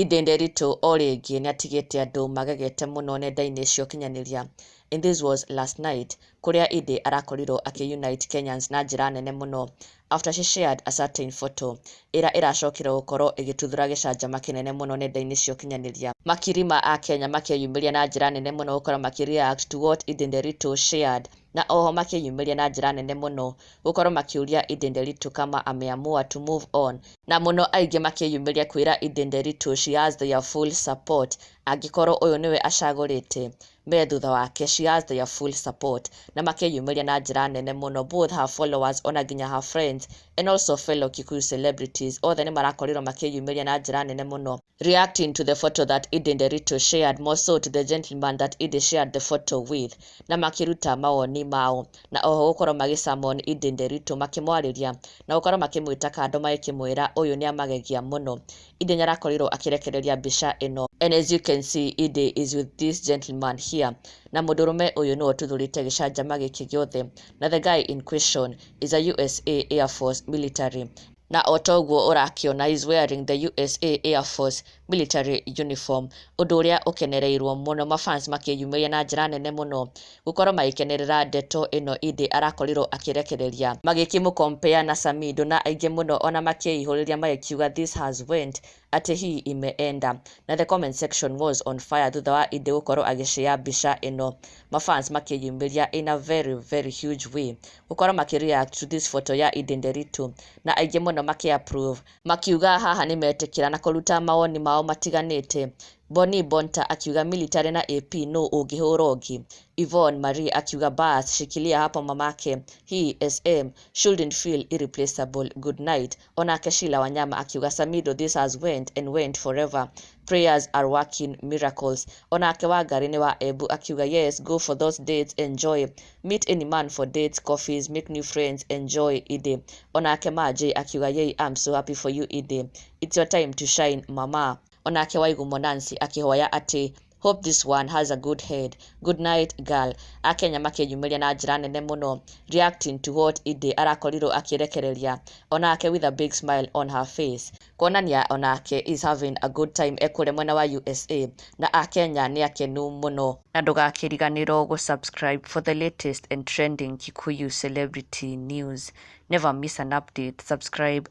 Edday Nderitu o rĩngĩ nĩatigĩte andũ magegete mũno nenda-inĩ cia ũkinyanĩria. And this was last night, kũrĩa Edday arakorirwo akĩ-unite Kenyans na njĩra nene mũno after she shared a certain photo ĩrĩa ĩracokire gũkorwo ĩgĩtuthũra gĩcanjama kĩnene mũno nenda-inĩ cia ũkinyanĩria. Makiri ma akenya makĩyumĩria na njĩra nene mũno gũkorwo makĩ-react to what Edday Nderitu shared, na oho makĩyumĩria na njĩra nene mũno gũkorwo makĩũria Edday Nderitu kama ameamua to move on, na mũno aingĩ makĩyumĩria kwĩra Edday Nderitu she has their full support. Angĩkorwo ũyũ nĩwe acagũrĩte me thutha wake, she has their full support. Na makĩyumĩria na njĩra nene mũno, both her followers ona nginya her friends and also fellow Kikuyu celebrities, othe nĩ marakorirwo makĩyumĩria na njĩra nene mũno reacting to the photo that Edday Nderitu shared, more so to the gentleman that Edday shared the photo with, na makĩruta mawoni mao na oho gũkorwo magĩsummon Edday Nderitu, makĩmwarĩria na gũkorwo makĩmwĩta kando, magĩkĩmwĩra ũyũ nĩ amagegia mũno. Edday nĩ arakorirwo akĩrekereria mbica ĩno, and as you can see, Edday is with this gentleman here, na mũndũrũme ũyũ nĩwe ũtuthũrĩte gĩcanjama gĩkĩ gĩothe, na the guy in question is a USA Air Force military, na o toguo ũrakĩona is wearing the USA Air Force military uniform, ũndũ ũrĩa ũkenereirwo mũno, mafans makĩyumĩria na njĩra nene mũno gũkorwo magĩkenerera ndeto ĩno Edday arakorirwo akĩrekereria, magĩkĩmũ-compare na Samido, na aingĩ mũno ona makĩihũrĩria magĩkiuga this has went, atĩ hii imeenda. Na the comment section was on fire thutha wa Edday gũkorwo agĩshare mbica ĩno, mafans makĩyumĩria in a very very huge way gũkorwo makĩreact to this photo ya Edday Nderitu, na aingĩ mũno makĩ-approve, makiuga haha nĩ metĩkĩra na kũruta mawoni mao matiganĩte. Boni Bonta akiuga military na AP no ũngĩhũra ũngĩ. Yvonne Marie akiuga, "Bas, shikilia hapo mamake, hii SM shouldn't feel irreplaceable, good night." Onake Sheila Wanyama akiuga, "Samido, this has went and went forever, prayers are working miracles." Onake Wangari nĩ wa Embu akiuga, "Yes, go for those dates, enjoy, meet any man for dates, coffees, make new friends, enjoy, Edday." Onake Maji akiuga, "Yei, I'm so happy for you, Edday, it's your time to shine, mama." Onake Waigumo Nancy akĩhoya atĩ, "Hope this one has a good head, good night, girl." Akenya makĩyumĩria na njĩra nene mũno reacting to what Edday arakorirwo akĩrekereria, onake with a big smile on her face, kuonania onake is having a good time ekũrĩa mwena wa USA, na akenya nĩ akenu mũno. Na ndũgakĩriganĩrwo gũ-subscribe for the latest and trending Kikuyu celebrity news. Never miss an update. Subscribe.